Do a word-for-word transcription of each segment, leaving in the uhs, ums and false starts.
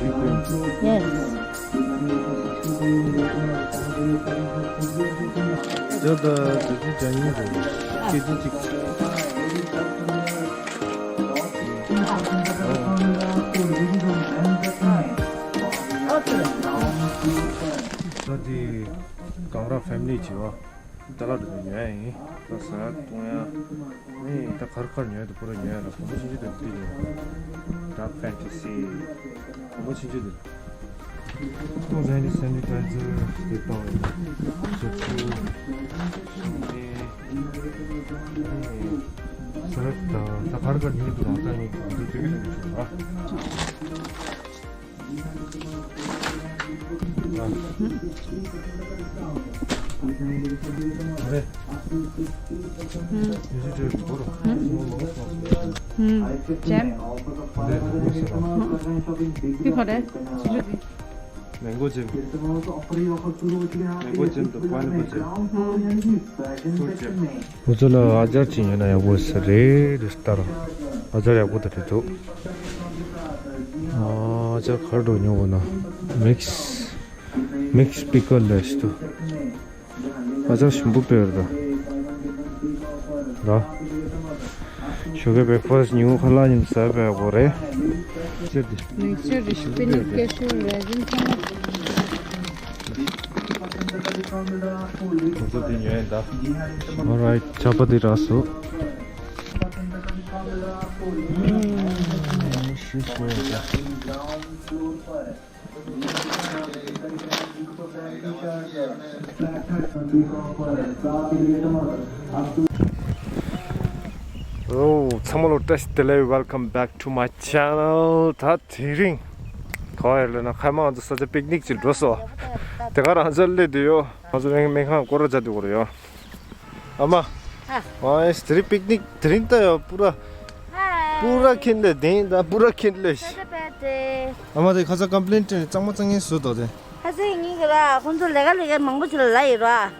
Yes. ཇོ་ད་དུ་ཅི་ཅང་ཡིན་རེད། སྐད་ཅིག་ཅིག་ད་དེ་གང་ར་ཕེ་མི་ལི་བྱེད་བ། ཏཱ་ལ་འགྲོ་དུས་ཉོ་ཡ་ཡིན། ད་ཟ་ཡ་བཏུང་ཡ། ཨེ་ད་གར་གར་ཉོ་ཡ་དུ་པུ་ར་ཉོ་ཡ་ལ་གོམ་པ་ཆུང་ཆུང་དེ་འདི་ཉོ། Dark Fantasy། གོམ་པ་ཆུང་ཆུང་དེ། ཁོང་ཧེན་ཌི་སེ་ནི་ཊའི་ཛར་དེ་བཏང་ཡོད། ཞབས་ཞུ། ཨེ་ཟ་ཡ་ད་ད་གར་གར་ཉོ་ཡ་དུ་རང་ད་ཉོ་དུ་དེ་གི་དེ་ཉོ་ཨ། མེང་གོ་ཇེམ། མེང་གོ་ཇེམ་དང་པའི་ནེ་པལ་ཇེམ། ཁོ་ཚོ་ལ་ཨ་ཅར་ཅིག་ཉོས་ན་ཡག་པོ་ས་རེད་རེད་ལྟར། ཨ་ཅར་ཡག་པོ་དེ་རེད་འདུག་ཨ་ཅར་ག་རེ་འདྲ་ཉོ་དགོས་ན། མིག་སི་མིག་སི་པི་ཀལ་ལས་ཤིག་འདུག་ཨ་ཅར་ཞིམ་པོ་དཔེ་རེད་ད། ད་ཞོགས་ཀའི་བྷེ་རེག་ཕ་སི་ཉིན་གུང་ཁ་ལག་ཉིན་ཟ་བས་གོ་རེད། ཅེར་དེ། མིག་སི་ཅར་རེ་ཞིག་པི་ནཊ་ཀེ་ཤུ་རེ་ཟིན་ཚང་མ། ཁོ་ཚོ་དེ་ཉོས་ཡིན་ད། Alright, chapati rasu. Oh, ཚང་མ་ལ་བཀྲ་ཤིས་བདེ་ལེགས། Welcome back to my channel. ད་དེ་རིང་ག་བ་ཡོད་ལབ་ན། ཁ་མ་ང་ཚོ་ས་ཆ་པིག་ནིག་ཅིག་འགྲོ་སོང་། དེ་ག་རང་ཚོ་སླེབས་བསྡད་ཡོད། ང་ཚོ་སྨན་ཁང་སྐོར་ར་བྱ་འདུག་གོ་རེ་ཡོད། ཨ་མ། ཨ། ཨ་ཨེ་དེ་རིང་པིག་ནིག་དེ་རིང་ད་ཡོད་པུ་ར། ཧའི། པུ་ར་ཁིན་ལེ་དེང་ད་པུ་ར་ཁིན་ལེ། ད་ད་པད་དེ། ཨ་མ་དེ་ཁ་ཚ་ཀམ་པི་ལེན་དྲན་གཙང་མ་གཙང་ངེ་བཟོས་འདུག་དེ། ཁ་ཚ་ངེད་ཀྱི་ར་ཁོང་ཚོ་ལས་ཀ་ལས་ཀ་མང་པོ་ཅིག་ལ་ལ་ཡི་ར།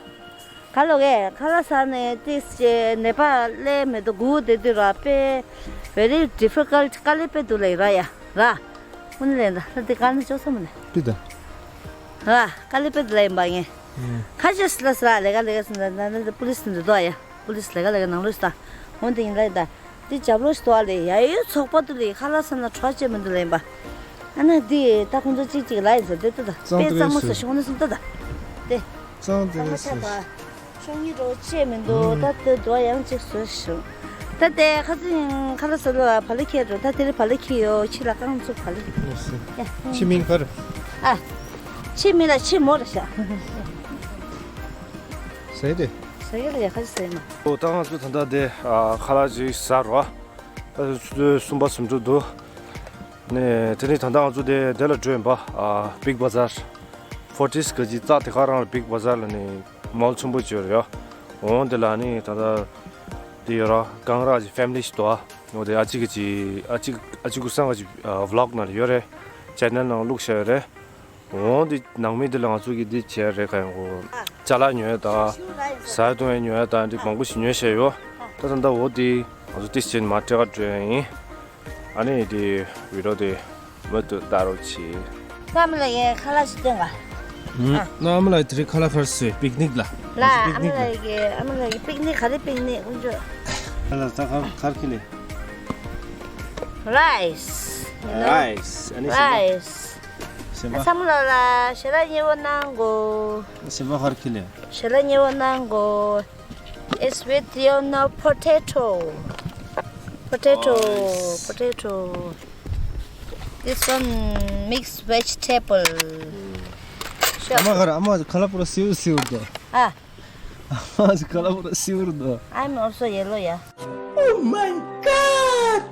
ག་ལོ་གས་ཁ་ལག་ཟ་ནས་ཏིས་ཅེ་ནེ་པ་ལ་མེ་ཏོ་གུ་དེ་དུས་ར་པེ་very difficult དཀའ་ལས་དཔེ་འདུག་ལ་ཡི་ར་ཡ་ར། ཁོང་ཚོ་ལས་ད་ལ་དེ་དཀའ་ལས་ཅོག་ས་མ་ནས། པི་ད། ར་དཀའ་ལས་དཔེ་འདུག་ལ་ཡིན་པ་ངས། ཁ་ཅིག་ལ་ཟེར་ལས་ཀ་ལས་ཀ་ཟེར་ན་ན་ན་པུ་ལིས་འདི་དོ་ཡ། པུ་ལིས་ལས་ཀ་ལས་ཀ་ནང་ལོས་ད། འོན་ཏེ་ཡིན་ལ་ད། འདི་རྒྱབ་ལོགས་ཤིག་དོ་ལས་ཡ་ཡོད་ཚོགས་པ་དུ་ལས་ཁ་ལག་ཟ་ན་གྲོགས་བྱེད་མི་འདུག་ལེན་པ། ཨ་ན་འདི་ད་ཁོང་ཚོ་གཅིག་གཅིག་ལ་ཡིན་ཟེར་དེ་ལྟ་ད། དཔེ་གཙང་མ་ཟེར་ཤོང་ནས་སུ་ལྟ་ད། དེ། གཙང་དེ་ལས་སུ། ཤོང་ཉིད་རོ་བྱེད་མི་འདུག་ད་དེ་དོ་ཡང་གཅིག་བཟོས་ཤོག་ད་དེ་ཁ་ཚིག་ཁ་ལག་ཟ་ལ་བ་ལི་ཁྱེར་འགྲོ། ད་དེ་ལས་བ་ལི་ཁྱེར་ཡོད་ཕྱི་ལ་རྐང་བཙུགས་བ་ལི། ཕྱི་མིང་གར། ཨ། ཕྱི་མིང་ལ་ཕྱི་མོ་རེད་ཤག་ཟེར་ཏེ། ཟེར་ཡོད་ལ་ཡ་ཁ་ཟེར་མ། ཨོ་ད་ང་ཚོ་ད་ལྟ་དེ་ཨ་ཁ་ལག་ཅིག་ཟ་རོགས། ད་ཆུ་ཚོད་གསུམ་པ་ཟིན་འགྲོ་འདུག་ནས་དེ་ནས་ད་ལྟ་ང་ཚོ་དེ་དེ་ལ་འགྲོ་ཡིན་པ། ཨ་བིག་བ་ཛར། ཕོར་ཊིས་ག་ཅིག་རྩ་དེ་ག་རང་ལ་བིག་བ་ཛར་ལ་ནི་མོལ་ཆེན་པོ་ཅིག་ཡོད་རེད་ཡ། འོང་དེ་ལ་ནི་ད་ལྟ་དེ་ཡོད་ར་གང་ར་ཅིག་ཕེ་མི་ལི་ཞིག་འདུག་ཨ། འོ་དེ་ཨ་ཅིག་ག་ཅིག་ཨ་ཅིག་ཨ་ཅིག་གུ་སང་ག་ཅིག་ཨ་བི་ལོག་ནང་ལ་ཡོད་རེད། ཆེ་ནལ་ནང་བླུགས་བཞག་ཡོད་རེད། འོ་འདི་ནང་མི་འདི་ལ་ང་ཚོ་གིས་འདི་བྱས་རེད་ག་ཡང་གོ། ཅ་ལག་ཉོས་དང་ཟ་འཐུང་ཡས་ཉོས་དང་འདི་མང་པོ་ཞིག་ཉོས་བཞག་ཡོད། ད་ད་ལྟ་འོ་འདི་ང་ཚོ་ཏིས་ཅན་མ་སྤྲད་ག་འགྲོ་ཡ་ཡིན། ཨ་ནི་འདི་བི་ཌི་ཡོ་འདི་མུ་མཐུད་ལྟ་རོགས་གྱིས། ཨ་མ་ལགས་ཡས་ཁ་ལག་ཞིག་སྟོན་ག་ཨ་མ་ལགས་དེ་རིང་ཁ་ལག་ཕར་སོས་པིག་ནིག་ལ། ལ་ཨ་མ་ལགས་ཀྱི་ཨ་མ་ལགས་ཀྱི་པིག་ནིག་ག་རེ་པིག་ནིག་ཀུན་སྤྱོད། ཁ་ལག་ཟ་ཁར་ཁར་ཁི་ལེ། རའིས། རའིས་ཨ་ནི་ཟ་ཁ། རའིས། སེམས་པ། བསམ་བློ་ལ་ཞལ་ལག་མཉེས་པོ་གནང་དགོས། སེམས་པ་ཧར་ཁི་ལེ། ཞལ་ལག་མཉེས་པོ་གནང་དགོས། It's with you no potato. Potato, nice. Potato. This one mixed vegetable. ཨ་མ་ག་ར་ཨ་མ་ཁ་ལག་པུ་ར་སིའུ་སིའུ་དོ། ཨ། ཨ་མ་ཁ་ལག་པུ་ར་སིའུ་དོ། I'm also yellow, yeah. Oh my God!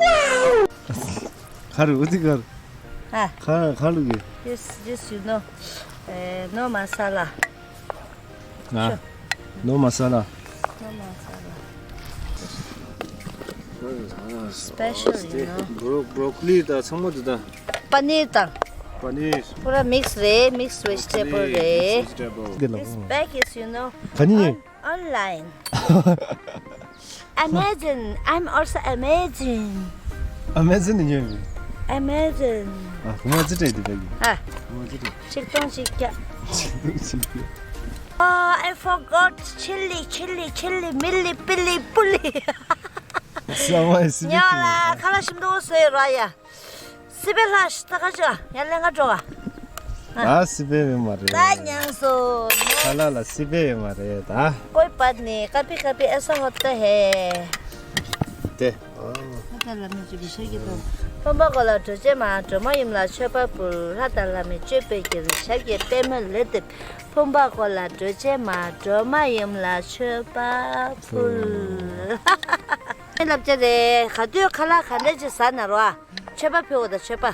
Wow! ག་རེ་འུ་ཙི་ག་རེ། ཨ། ག་ག་ལུག་གི། This, this, you know, uh, no masala. ཨ། No masala. No masala. Special, you know. Bro- broccoli དང་ཚང་མ་འདི་དང་། པ་ནིར་དང་། པ་ནིར། པུ་ར་མིག་སི་རེད། མིག་སི་བེ་ཇི་ཊེ་བལ་རེད། བེ་ཇི་ཊེ་བལ། འདི་ལ། This bag is, you know, ག་ནི། On- online. Amazon. I'm also Amazon. Amazon ནས་ཉོས་པའི། Amazing. ཨ། ཁོ་མ་ཙི་ཏྲེ་དེ་བས་ཀྱི། ཨ། ཁོ་མ་ཙི་ཏྲེ། ཆིག་སྟོང་གཅིག་བརྒྱ། ཆིག་སྟོང་གཅིག་བརྒྱ། Oh, I forgot chili, chili, chili, milli, pilli, pulli. ས་མ་ཡི་སི་པི་ཉོ་ལ་ཁ་ལག་ཞིམ་འདུག་ཟེར་ར་ཡ། སི་པེ་ལྷ་ཤི་ད་ཁ་ཅོ་ཡ་ལེ་ང་འགྲོ་བ། ད་སི་པེ་བེ་མ་རེད། ད་ཉང་སོ། ཁ་ལག་ལ་སི་པེ་བེ་མ་རེད་ད། ཀོའི་པད་ནི་ཀ་པི་ཀ་པི་ཨེ་ས་ཧོ་ཏ་ཧེ། དེ། ལྷ་དང་བླ་མའི་སྤྱོད་པའི་ཞབས་ཀྱི་སྟོབས། ཕོན་པ་གོ་ལ་སྒྲོལ་བྱེད་མ་སྒྲོལ་མ་ཡུམ་ལ་མཆོད་པ་ཕུལ། ལྷ་དང་བླ་མའི་སྤྱོད་པའི་རྒྱལ་ཞབས་ཀྱི་པད་མོ་ལེ་དེ། ཕོན་པ་གོ་ལ་སྒྲོལ་བྱེད་མ་སྒྲོལ་མ་ཡུམ་ལ་མཆོད་པ་ཕུལ། ལབ་བྱ་རེད། ག་དུས་ཁ་ལག་ག་འདྲ་ཅིག་ཟ་ན་རོ། མཆོད་པ་ཕུལ་བ་དང་མཆོད་པ།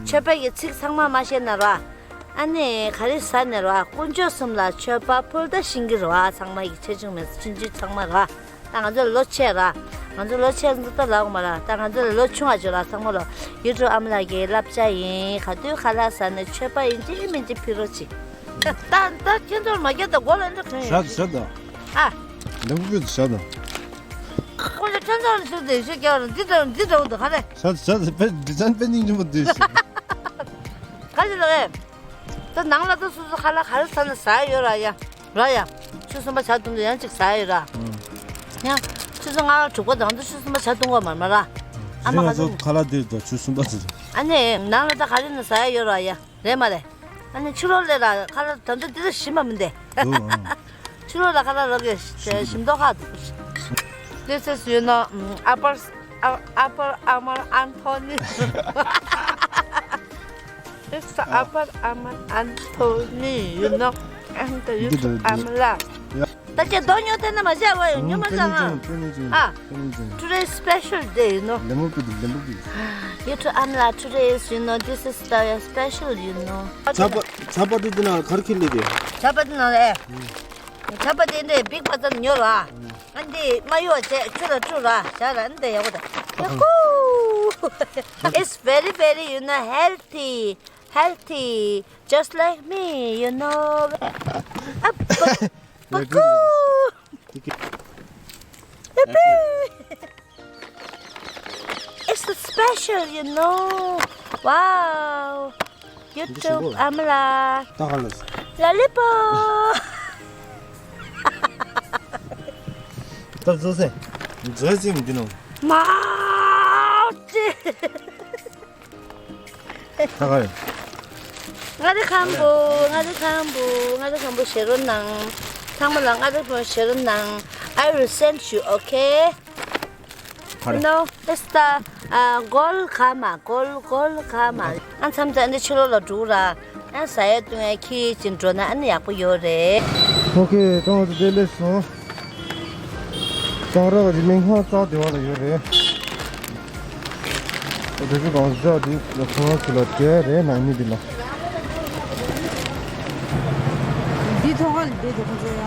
མཆོད་པ་གི་ཚིག་ཚང་མ་མ་ཤེས་ན་རོ། ཨ་ནི་ག་རེ་ཟ་ནས་རོ། དཀོན་མཆོག་གསུམ་ལ་མཆོད་པ་ཕུལ་ད་ཤིང་གི་རོ། ཚང་མ་ཡིག་ཆ་ཆུང་མེད་ཆུང་ཆུང་ཚང་མ་རོ། ད་ང་ཚོ་ལོ་ཆེ་ར། ང་ཚོ་ལོ་ཆེ་ཚོ་ད་ལབ་མ་ར། ད་ང་ཚོ་ལོ་ཆུང་བ་ཅོ་ར་ཚང་མ་ལོ། ཡུལ་གྲུ་ཨ་མ་ལགས་ཀྱི་བསླབ་བྱ་ཡིན། ག་དུས་ཁ་ལག་ཟ་ནས་མཆོད་པ་ཡིན་གཅིག་མིན་གཅིག་ཕུལ་རོགས་གྱིས། ད་ད་ཁྱེད་ཚོར་མ་རྒྱག་ད་མགོ་ལ་འདྲ་གང་ཡོད། ཞག་ཞག་ད། ཨ། ལེམ་བུ་ཞག་ད། ཁོང་ཚོ་ཁྱེད་ཚོར་ཞུ་དེ་ཞུ་རྒྱག་ར་འདི་འདྲ་འདི་འདྲ་འདུག་ག་རེ། ཞག་ཞག་ད་པེ་འདི་ཚན་པེ་ཉིན་ཉིན་མོ་འདི་ཞུ། ག་ཞིག་ལ་རེད། ད་ནང་ལ་ད་སོ་སོ་ཁ་ལག་ག་རེ་ཟ་ན་ཟ་ཡ་ཡོད་ར་ཡ། ར་ཡ། ཆུ་གསུམ་པ་ཇ་བཏུང་དུས་ཡང་གཅིག་ཟ་ཡ་ཡོད་ར། ཡང་། ཆུ་ཚོད་ལྔ་དྲུག་པ་དང་དུ་ཆུ་གསུམ་པ་ཇ་བཏུང་གོ་མ་མ་ར། ཨ་མ་ང་ཚོ་ཁ་ལག་དེ་དང་ཆུ་གསུམ་པ་ཟེར། ཨ་ནི་ནང་ལ་ད་ག་རེ་ན་ཟ་ཡ་ཡོད་ར་ཡ། རེད་མ་རེད། ཨ་ནི་ཕྱི་ལོགས་ལས་ར་ཁ་ལག་ད་དུ་འདི་ལ་ཞིམ་པ་མི་འདེ། འདུག་ཨང་། ཕྱི་ལོགས་ལ་ཁ་ལག་རོགས་ཀྱི་ཞིམ་མདོག་ཁ་འདུག This is, you know, um, Upper, uh, Upper Amur Anthony. It's Upper Amur Anthony, you know, and the YouTube Amla. ད་ཅི་དོ་ཉོ་དེ་ན་མ་བྱ་བ་ཡོད་ཉོ་མ་བྱ་ང་། ཨ། Today special day, you know. ལེ་མོ་པི་དུ་ལེ་མོ་པི། YouTube Amla, today is, you know, this is the special, you know. ཚ་པ་ཚ་པ་དུ་དེ་ན་གར་ཁི་ལི་དེ། ཚ་པ་དེ་ན་ལེ། ཚ་པ་དེ་འདྲའི་བིག་པ་ཙམ་ཉོ་ར། ཨ་འདི་མ་ཡོ་བྱས་ཆུ་ལ་བཀྲུ་ར་བྱ་ར་འདི་ཡག་པོ་ད། ཡ་ཧུ། It's very, very, you know, healthy, healthy, just like me, you know. ཨ་པ་པ་ཀུ། ཡ་པི། It's a special, you know. Wow. YouTube Amla. ད་ག་ལ། Lollipop. ད་བཟོ་སེ། བཟོ་སེ་མི་འདི་ནོ། མ་ཅི། ད་ག་ལ། ང་རེ་ཁམ་བུ། ང་རེ་ཁམ་བུ། ང་རེ་ཁམ་བུ་ཞེ་རོ་ནང་། ཚང་མ་ལ་ང་རེ་ཁམ་བུ་ཞེ་རོ་ནང་། I will send you, okay? ཧ་ར། No, it's the, uh, gold kama, gold, gold kama. ཨ་མཚམས་ཚ་འདི་ཕྱི་ལོགས་ལ་འགྲོ་ར། ཨ་ཟ་ཡ་བཏུང་ཡ་ཁྱི་ཅིག་འགྲོ་ན་ཨ་ནི་ཡག་པོ་ཡོད་རེད། ཨོ་ཁེ། ཏང་དེ་ལས་སོང་། ཏང་ར་གི་མིང་ཧོ་ཙག་དེ་བ་ལ་ཡོད་རེད། ཨོ་དེ་ཚོ་གང་ཟག་དེ་ལ་ཁོང་ཚོ་ལ་དེ་རེད་ནང་མི་དེ་ལ། འདི་ཐོག་ཁ་ལ་བསྡད་འདུག་ཁོ་ཚོ་ཡ།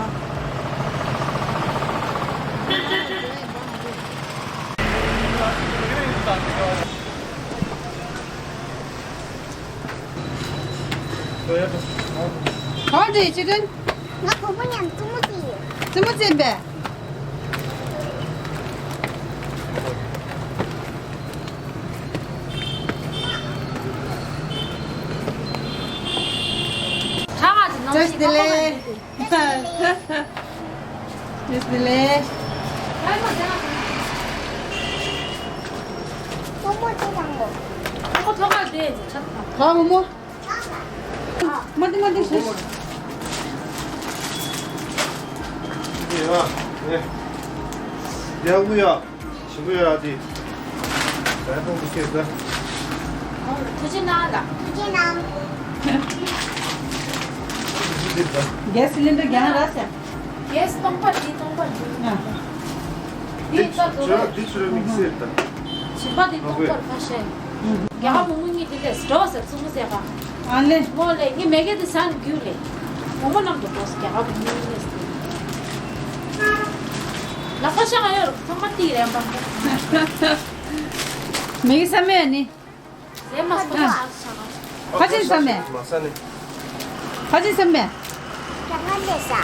གང་འདྲ་ཡིན་ཅི་དྲན། ང་བུ་མོ་མཉམ་བཙུན་མོ་བཙུན་ཡོད། བཙུན་མོ་བཙུན་པས། བཀྲ་ཤིས་བདེ་ལེགས། བཀྲ་ཤིས་བདེ་ལེགས། བུ་མོ་ཅི་དང་གོ། བུ་མོ་ཐོག་ཁར་བསྡད་ཆ་ད། ག་བུ་མོ། མ་འདི་མ་འདི་ཞེས། ཡ་ཡ། ཞིམ་པོ་ཡོད་ཨ་ཏི། ཟ་ཡ་ཐོག་ཏུ་སྐྱེས་ད། ཐུགས་རྗེ་གནང་ལ། ཐུགས་རྗེ་གནང་། རྒྱལ་སི་ལིན་ཌར་རྒྱང་ར་ཟེར། རྒྱལ་སི་སྟོང་པ་འདི་སྟོང་པ་འདི། ཨ། འདི་ད་དུ་ར། འདི་ཚུ་ར་དམིགས་བསལ་ད། བྱིས་པ་འདི་སྟོང་པ་ཁ་ཤས། རྒྱ་གར་བུ་མོ་གཉིས་དེ་ལས་འགྲོ་ཟེར་བཙུན་མོ་ཟེར་ག་ཨ་ལེ། མོ་ལས་ངས་མེ་གེ་དེ་ཟ་ནས་རྒྱུགས་ལས། བུ་མོ་རྣམས་དུ་འགྲོ་ཟེར་རྒྱ་གར་བུ་མོ་གཉིས་ལས་ཟེར། ལག་པ་ཤ་ང་ཡོད་རུ་ཚང་མ་ཏིག་རེད་པ། མེ་གེ་ཟ་མེད་ནི། ཟས་མ་ཟ་ན་ཟ་ཟ་ན། ཕ་ཆེན་ཟ་མེད། མ་ཟ་ནི། ཕ་ཆེན་ཟ་མེད། རྒྱ་གར་ལས་ཟ།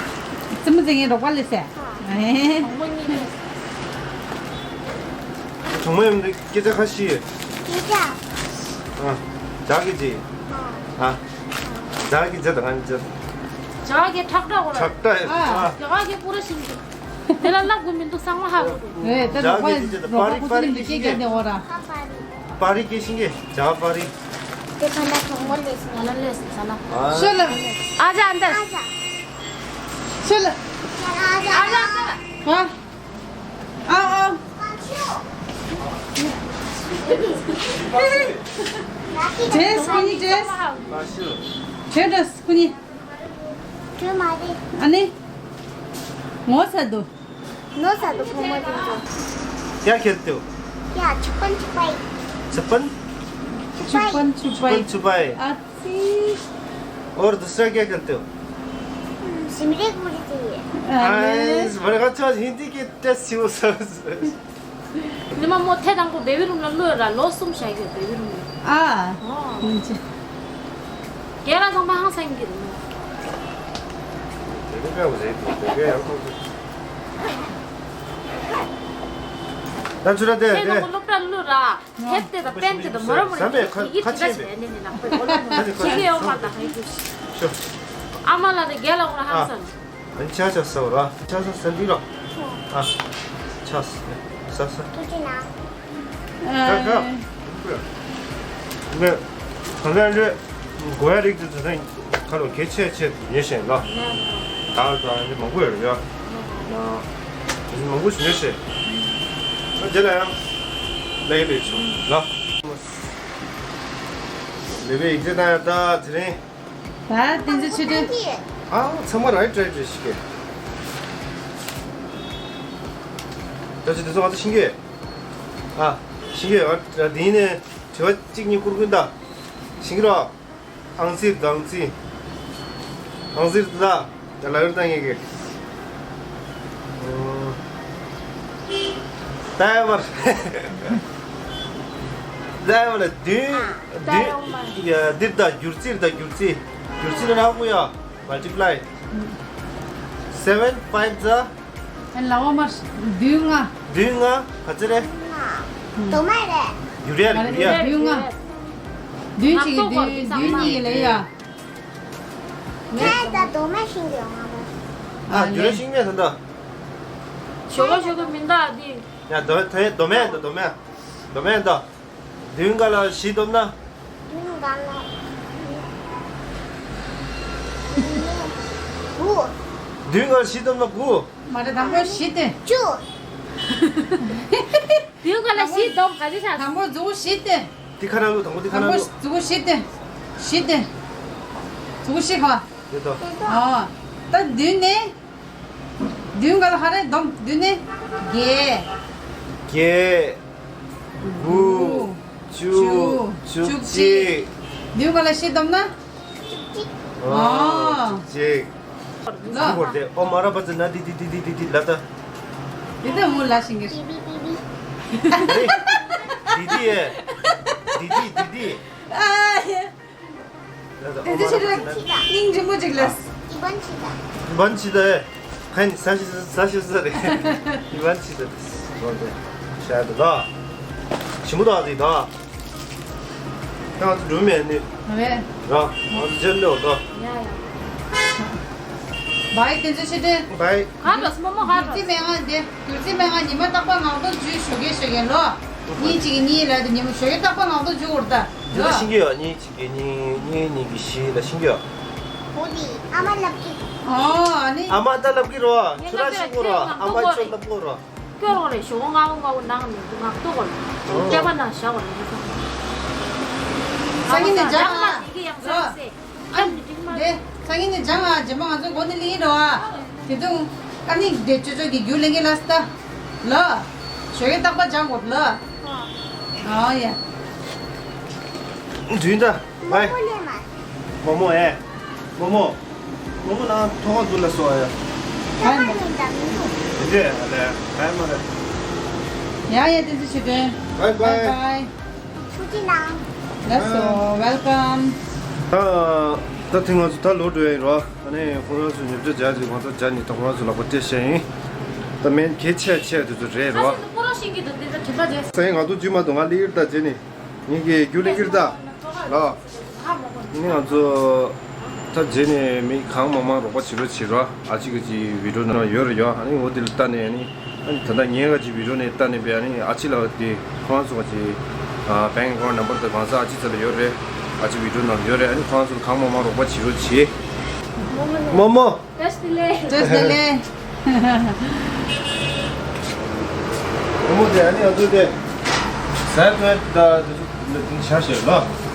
བཙུན་མོ་ཟེར་ངའི་རོགས་པ་ལས་ཟ། ཨ། བུ་མོ་གཉིས་ལས་ཟ། གྲོགས་མོ་ཡོད་མི་འདུག་སྐད་ཆ་ཁ་ཤས་ཡོད། སྐད་ཆ། ཨ། ཇག་གི་ཇི། ཨ། ཇག་གི་ཇི་དང་ཨན་ཇི། ཇག་གི་ཁྲག་ཁྲག་གོ་ར། ཁྲག་ཁྲག་ཨ། ཇག་གི་པུ་ར་ཤིང་གི། དེ་ལ་ལབ་དགོས་མི་འདུག་ཚང་མ་ཧ་གོ་འདུག་རེད་ད། ཇག་གི་ཇི་དང་པ་རི་པ་རི་གི་ཤིང་གི། པ་རི་གི་ཤིང་གི་ཇག་པ་རི། དེ་ཁ་ན་གྲོགས་མོ་ལས་སོང་། ང་ལ་ལས་སོང་ས་ན། ཤོ་ལ། ཨ་ཇ་ཨན་ཏར། ཤོ་ལ། ཨ་ཇ་ཨན་ཏར། ཨ། ཨ་ཨ། ཏྲེས་ཀུ་ནི་ཏྲེས། ཏྲེས་ཀུ་ནི། ཁྱོད་མ་རེད། ཨ་ནི། ངོ་ཚ་དུ། ངོ་ཚ་དུ་ཕོ་མོ་དེ་ཚོ། क्या खेलते हो? क्या छुपन छुपाई? छुपन? छुपन छुपाई। छुपन छुपाई। अच्छी। और दूसरा क्या खेलते हो? सिमरे गुड़ी चाहिए। अरे। बड़े अच्छे हिंदी के टेस्ट सी वो सब। ཉི་མ་མོ་ཐེངས་དང་པོ་བེ་བི་རུམ་ལ་བླུགས་ར། ལོ་གསུམ་བཞག་གི་བེ་བི་རུམ་ལ། ཨ། ཨོ། ཡིན་ཅི། རྒན་ལགས་ཚང་མ་ཧང་སང་གི་རེད། ད་ཚུར་དེ་ཁྱེད་དེ་ནང་སློབ་གྲྭ་བླུགས་ར། དེབ་དེ་དང་པེན་དེ་དང་མོ་ར་མོ་ར་ཡི་གེ་ཅི་འདྲ་བྱས་ནས་ནི་ནག་པོའི་འོ་ལོ་མོ་ཡི་གེ་ཡོད་མ་དང་ཡི་གེ། ཨ་མ་ལགས་དེ་རྒན་ལགས་ཁོ་རང་ཧང་སང་། ཨ་ནི་ཆ་ཆ་ཟ་བ་ར། ཆ་ས་ཟ་འདི་ར། ཨ། ཆ་ས། ས་ས། ཐུགས་རྗེ་གནང་། ཨ། ཁ་ཁ། ངས་གང་ལྟར་འདི་དགོས་ཡ་རིགས་དེ་ཚོ་ད་ཁ་ལོ་གལ་ཆེ་ཆེ་ཉེ་ཞིང་ལ། ད་ད་འདི་མང་པོ་ཡོད་ཡ། ད་འདི་མང་པོ་ཞིག་ཉེ་ཞིང་། ཨ་དེ་ལ་ཡང་ལས་ལས་ཆུང་ལ། ལས་པའི་ཡིག་ཚད་ད་ཡ་ད་དེ་རིང་། ད་དེ་ཚོ་ཆུ་དྲོན། ཨ། ཚང་མ་རའི་ཊྲའི་ཊྲའི་ཤི་གེ། ད་ཆུ་དེ་ཚོ་ང་ཚོ་ཤིང་གེ། ཨ། ཤིང་གེ་ཨ། དེ་ནས་དྲི་བ་གཅིག་གཉིས་བསྐུར་གིན་ད། ཤིང་གེ་རོ། ཨང་རྩིས་ཨང་རྩིས། ཨང་རྩིས་ལ། ད་ལ་ཡོད་ད་ངེས་གེ། ད་ཡ་མར། ད་ཡ་མར་བདུན། བདུན། ཡ་འདིར་ད་སྒྱུར་རྩིས་ད་སྒྱུར་རྩིས། སྒྱུར་རྩིས་ལ་ཧ་གོ་ཡ། Multiply. Seven five the. ཨ་ལ་བ་མར་བདུན་ལྔ། བདུན་ལྔ་ག་ཚོད་རེད། དོ་མ་རེད། སྒྱུར་ཡ་རེད་སྒྱུར་ཡ། བདུན་ལྔ། བདུན་གཅིག་གི་བདུན་བདུན་གཉིས་ཀྱི་ལ་ཡ། ཁྱེད་ད་དོ་མ་ཤིང་གི་ཡོང་ང་མ། ཨ་སྒྱུར་ཡ་ཤིང་མེད་ད་ད། ཞོག་ཞོག་མི་འདའ་འདི། ཡ་དོ་དོ་མེད་ད་དོ་མེད། དོ་མེད་ད། བདུན་འགའ་ལ་བཞི་བསྡོམས་ན། བདུན་འགའ་ལ། དགུ། བདུན་འགའ་ལ་བཞི་བསྡོམས་ན་དགུ། མ་རེད་དང་པོ་བཞི་སྟེ། བཅུ། བདུན་འགའ་ལ་བཞི་བསྡོམས་ག་ཚོད་ཆགས། དང་པོ་མཛུ་གུ་བཞི་སྟེ། འདི་ཁ་ནང་བླུགས། དང་པོ་འདི་ཁ་ནང་བླུགས། དང་པོ་མཛུ་གུ་བཞི་སྟེ། བཞི་སྟེ། མཛུ་གུ་བཞི་ག། དེ་ལྟ། ཨོ། ད་བདུན་ནི། བདུན་ག་ལ་ཧ་རེ་བསྡོམས་བདུན་ནི། བརྒྱད། བརྒྱད། དགུ། དགུ། བཅུ། བཅུ། བཅུ་གཅིག། བདུན་ག་ལ་བཞི་བསྡོམས་ན། ཨོ། ཨོ། བཅུ་གཅིག། ལ། འདི་བོར་ཏེ་ཨོ་མ་ར་པ་ཙི་ན་དི་དི་དི་དི་དི་དི་ལ་ད། དི་ད་མོ་ལ་ཤིང་གི། དི་དི་ཡེ། དི་དི་དི་དི། ཨ་ཡེ། ལ་ད་ཨོ་མ་ར་པ་ཙི་ན། སྙིང་རྗེ་མོ་ཅིག་ལ། ཨི་བན་ཆི་ད། ཨི་བན་ཆི་ད་ཡེ། ཁན་ས་ཤི་ས་ཤི་ས་རེ། ཨི་བན་ཆི་ད་དི། ལོ་དེ། ཤ་ད་ད། ཞིམ་པོ་ད་དི་ད། ང་ཚོ་འགྲོ་མེད་ནི། རེད། ར། ང་ཚོ་ཇེན་ལོ་དོ། ཡ་ཡ། བའི་དེ་ཚོ་ཤི་དེ། བའི། ག་རོ་སི་མོ་མོ་ག་རོ། གུར་ཙི་མེ་ང་དེ། གུར་ཙི་མེ་ང་ཉི་མ་རྟག་པ་ངག་ཐོག་ཇུས་ཞོགས་ཀས་ཞོགས་ཀས་ལོ། གཉིས་གཅིག་གཉིས་ལ་དེ་ཉི་མ་ཞོགས་ཀས་རྟག་པ་ངག་ཐོག་ཇུས་འུར་ད། དེ་ལ་ཤིང་གི་ཡོད། གཉིས་གཅིག་གི་གཉིས། གཉིས་གཉིས་ཀྱི་བཞི་ལ་ཤིང་གི་ཡོད། འོ་དེ་ཨ་མ་ལབ་ཀྱི། ཨོ་ཨ་ནི། ཨ་མ་ད་ལབ་ཀྱི་རོ། ཁྱོད་ར་ཤིང་གོ་རོ། ཨ་མ་ཁྱོད་ལབ་གོ་རོ། སྐྱོར་བ་རེད། ཞོགས་ངའོ་ངའོ་ནང་ནས་ངག་ཐོག་གོ་ལ། ཨོ། སྐྱ་པ་ན་བཞག་པ་རེད། ས་ངན་ནས་སྦྱང་ཨ། ཡི་གེ་ཡང་ཟོ་སེ། ཨ་ནི་འགྲིག་མ་རེད། ས་ངན་ནས་སྦྱང་ཨ། རྗེས་མ་ང་ཚོ་མགོ་ནས་ལེན་རོ་ཨ། དེ་དུང་ཨ་ནི་དེ་ཅོ་ཅོ་གི་རྒྱུ་ལེན་གི་ལ་སྟ། ལ། ཞོགས་ཀས་རྟག་པ་སྦྱང་དགོས་ལ། ཨ་ཡ། འདུན་ད། བའི། མོ་མོ་ལེན་མ། མོ་མོ་ཨེ། མོ་མོ། མོ་མོ་ནང་ཐོག་འདུག་ལ་སོ་ཡ། ཁ་མ་ལེན་ད་མི་འདུག་དེ་འདྲས་ཨ་ལས་ཁ་མ་ལེན། ཡ་ཡ་དེ་ཚོ་ཞུ་དོན། བའི་བའི། བའི་བའི། ཐུགས་རྗེ་གནང་། ལགས་སོ། Welcome། ད་ད་ཐེངས་ང་ཚོ་ད་ལོག་འགྲོ་ཡ་ཡིན་རོ། ཨ་ནི་ཁོ་རང་ཚོ་ཉོ་ཆ་སྦྱར་ཅིག་ང་ཚོ་སྦྱར་ནས་ད་ཁོ་རང་ཚོ་ལག་པ་སྤྲད་བྱས་ཡིན། ད་མེན་གལ་ཆེ་ཆེ་དེ་ཚོ་རེད་རོ། ཁ་སང་ནི་ཁོ་རང་ཤིང་གི་འདུག་དེ་ཚོ་དྲན་པ་རེད། སེང་ང་ཚོ་རྒྱུས་མ་གཏོགས་ང་ལི་ཨིར་ད་རྗེས་ནི། ངེད་ཀྱི་རྒྱུ་ལི་ཨིར་ད། ལ། ནི་ང་ཚོ་ད་རྗེས་ནས་མི་གང་མང་མང་རོགས་པ་བྱེད་རོགས་བྱེད་རོགས། ཨ་ཅི་ག་ཅི་བི་ཌིའོ་ནང་ཡོད་རེད་ཡོད། ཨ་ནི་འོ་དེ་ལ་ལྟ་ནས། ཨ་ནི་ཨ་ནི་ད་ལྟ་ངས་ག་ཅི་བི་ཌིའོ་ནས་ལྟ་ནས་པས། ཨ་ནི་ཨ་ཅི་ལགས་དེ་ཁོང་ཚོ་ག་ཅི་ཨ་bank account number དང་གང་ས་ཨ་ཅི་ཚ་ལ་ཡོད་རེད། ཨ་ཅི་བི་ཌིའོ་ནང་ཡོད་རེད། ཨ་ནི་ཁོང་ཚོ་ལ་གང་མང་མང་རོགས་པ་བྱེད་རོགས་བྱེད། མོ་མོ། བཀྲ་ཤིས་བདེ་ལེགས། བཀྲ་ཤིས་བདེ་ལེགས། བུ་མོ་དེ་ཨ་ནི་ཨ་ཚོ་དེ་ཟས་ཐོན་ད་དེ་ཚོ་ལ་དེ་ཤ་ཞེས་ལ།